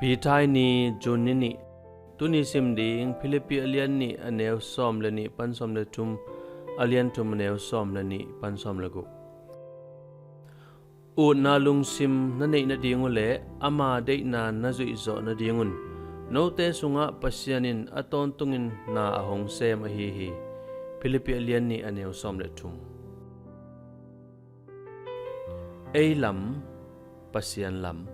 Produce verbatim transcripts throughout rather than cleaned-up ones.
Pithai ni, June ni nih. Tuni sim ding Philippi a lian nih a neu sawm le nih pan sawm le thum, a lian thum a neu sawm le nih pan sawm le guk. Utna lungsim na neih nading uh le ama deihna na zuih zawh nadingun note sungah Pasian in a tawntungin na a hong sem ahi hi. Philippi a lian nih a neu sawm le thum. Ei lam, Pasian lam.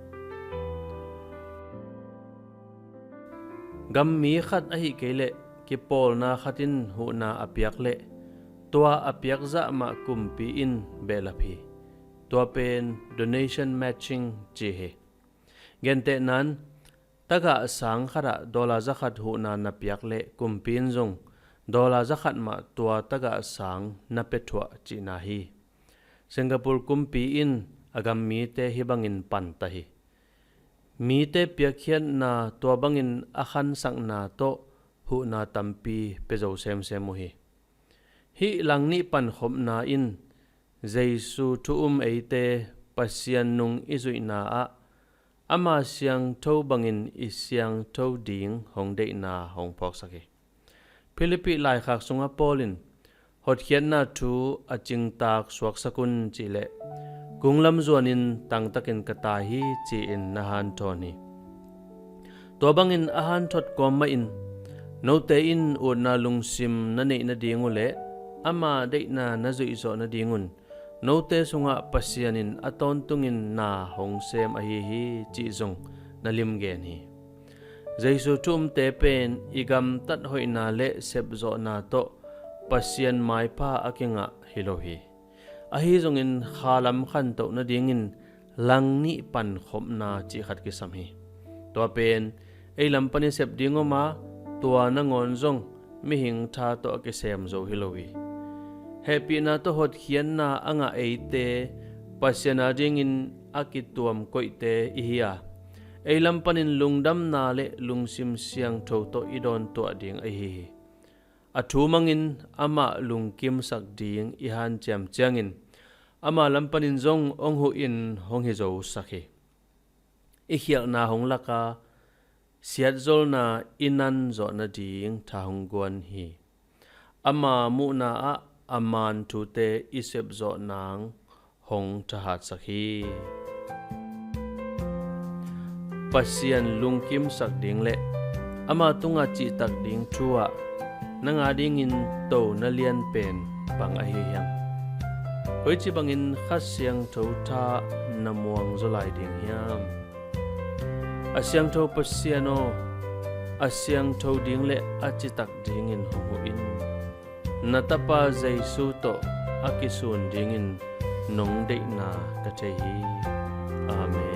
Gammi khat ahi kei leh kipawlna khat in huhna a piak leh tua a piak zah mah kumpi in behlap hi. Tua pen donation matching ci hi. Gentehnan, tagah sang khatah dollar zakhat huhna na piak leh kumpi in zong dollar zakhat mah tua tagah sang na pia thuah cihna hi. Singapore kumpi in a gam mite hih bangin panta hi. Mite piakkhiatna tua bangin a khansakna tawh huhna tampi pia zo semsem uh hi. Hih langnih pankhopna in Jesu thu um eite Pasian nung i zuihna ah ama siangtho bangin i siangtho ding hong deihna hong phawksak hi. Philippi laikhak sungah Paul in hotkhiatna thu a cingtak suaksak un cih leh kunglam zuanin tangtakin ka tai hi ci-in na hanthawn hi. Tua bangin a hanthawt kawm mahin note in utna lungsim na neih nading uh le ama deihna na zuih zawh nadingun note sungah Pasian in a tawntungin na hong sem ahi hi cih zong na limgen hi. Jesu thu umte pen i gamtat hoihna le sepzawhna tawh Pasian maipha a kingah hi lo hi. Ahi zongin khalam khantoh nadingin langnih pankhopna cih khat kisam hi. Tua pen ei lam pan i sep ding om a, tua nangawn zong mihing tha tawh a kisem zo hi lo hi. Hehpihna tawh hotkhiatna a ngah eite Pasian adingin a kituam koihte i hi a, ei lam panin lungdamna le lungsim siangtho tawh i dawntuah ding ahi hi. A thu mangin amah lungkimsak ding i hanciam ciangin ama lam panin zong hong huhin hong hi zosak hi. I khialhna hong lak a, siatzolna i nan zawh nading tha hong guan hi. Ama muhna ah a man thute i sepzawh nang hong thahatsak hi. Pasian lungkimsak ding le ama tungah cihtak ding thu ah nang adingin to na lian pen bang ahi hiam? Koici bangin Kha Siangtho tha na muang zaw lai ding hiam? A siangtho Pasian aw, a siangtho ding le a citak dingin hong huh in. Na Tapa Jesu tawh a kisun dingin nong deihna ka thei hi. Amen.